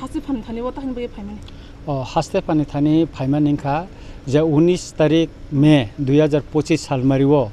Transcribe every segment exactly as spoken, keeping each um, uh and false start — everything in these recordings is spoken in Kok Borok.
Haste phani thani o tahini bagwi phaimani? O haste phani thani phaimani wngkha je unis tarik May dui hajar pochis salmari o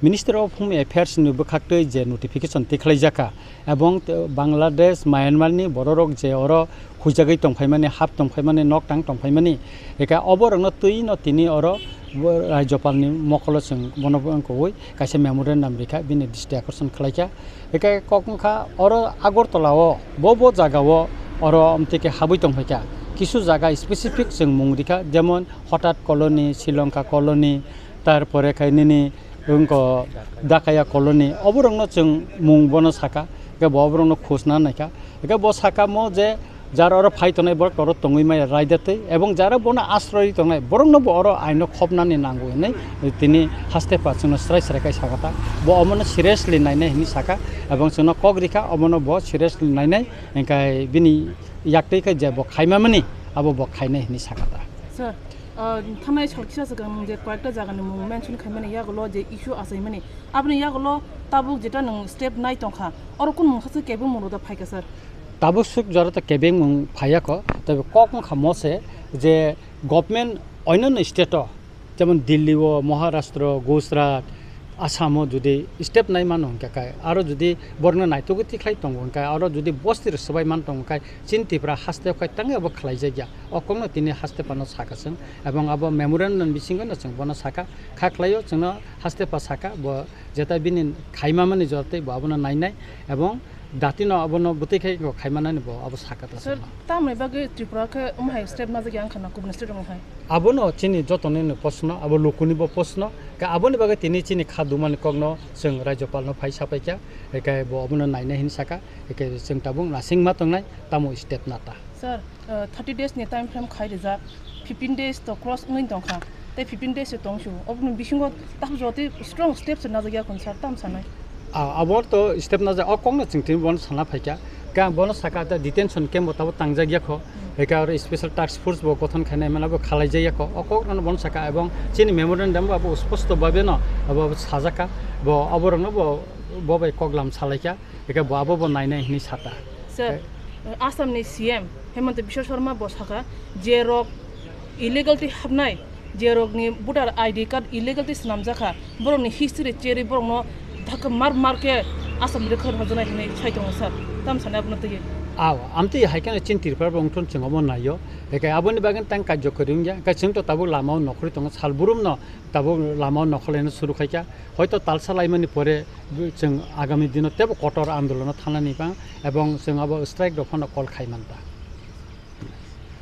Ministry of Home Affairs ni bwkhaktwi je notification tikhlaijakha, ebong te-, Bangladesh, Myanmar ni bororok je oro huijagwi tongphaimani, hap tongphaimani, nok tang tongphaimani, eka oborokno twino tini oro bo Rajyapal ni mokolo chwng bono wngkogwi kaisa memorandum rikha, bini dristi akorson khlaikha. Eka kok wngkha oro Agartala o bo bo jaga o oro amtwi khe habwi tongphaikha. Kisu jaga specific chwng mung rikha, jemon Hotat Colony, Sri Lanka Colony, tarpore khai nini wngkha Dakaya Colony, oborokno chwng mung bono saka, eka bo oborokno khosna naikha. Eka bo sakamo je jara oro phai tongnai borok oro tongwi maya raida twi, ebong jara bono asroi tongnai borokno bo oro aino khopnani nango hinwi tini haste pa chwngno srai srai khai sakha ta. Bo omono seriously nainai hinwi sakha, ebong chwngno kok rikha omono bo seriously nainai, hwnkhe bini yaktwi khe je bo khaimamani abo bo khainai hinwi sakha ta. Sir, uh, thanai sal kisa swkang nwng je koyekta jagani mung mention khaimani yagulo je issue achaimani, aboni yagulo tabuk jeta nwng step nai tongkha, oro kun mung sakhe kebeng mung rwda phaikha, sir? Tabuk swk jora ta kebeng mung phaiya kho, tei kok wngkha mo se je government oinoni state o, jemon Delhi o, Maharashtra, Gujarat, Assam o jodi step nai mano hwnkhe kai, aro jodi borokno naitugwi tikhlai tongo hwnkhe, aro jodi bosti rok swbai man tongo hwnkhe, chini Tripura haste o khai tangwi abo khlaijakya. O kokno tini haste phano sakha chwng, ebong abo memorandum bisingo no chwng bono sakha, kha khlaio chwngno haste pha sakha, bo jeta bini khaimamani jora tei bo abono nainai, ebong datino abono bwtwi khai kho khaimanani bo abo sakha ta. Sir, chwngno. Tamoni bagwi Tripura khe omo hai step najak ya wngkha na kubun state rok hai? Abono chini jotoni ni posno, abo lukuni bo posno, ka aboni bagwi tini chini kha dumani kokno chwng Rajyapal no phai sapaikha, ekai bo abono nainai hin saka, ekai chwng tabuk nasing ma tongnai tamo step nata. Sir, uh, thirty days ni time frame khai rijak, fifteen days to cross wngwi tongkha, tei fifteen days se tongsu, oboni bisingo tamo jotwi strong step se najak ya khun sir, tam sanai? A, abo to step na ja, o kokno chwng tini bono sana phaikha. Ka bono saka ta detention camp bo tabo tangjak ya kho. Eka oro special task force bo gothon khainai mano bo khalai jak ya kho. O kok no bono saka ebong chini memorandum bo abo sposto babe no abo sajaka. Bo abo rokno bo, bo bai koklam salaikha. Eka bo abo bo nainai hini sata. Sir, Assam ni C M Hemanta Biswa Sarma bo saka je rok illegal twi hapnai, je rokni voter I D card illegal twi swnamjakha, borokni history cherwi borokno dhakka mar mar khe Assam rwkha rwjaknai hinwi sai tongo sir. Tamo sanai abono twi? Aw, amtwi hai kheno chini Tripura bo wngthon chwng omo naio. Ekai aboni bagwi tang karjo kwrwi wngya. Ekai chwng to tabuk lama o nokhorwi tongo, sal burum no tabuk lama o nokhorlaino suru khaikha. Hoito talsa laimani pore chwng agami dino tebo kotor andolono thangnani bang ebong chwng abo strike rok phano call khai manta.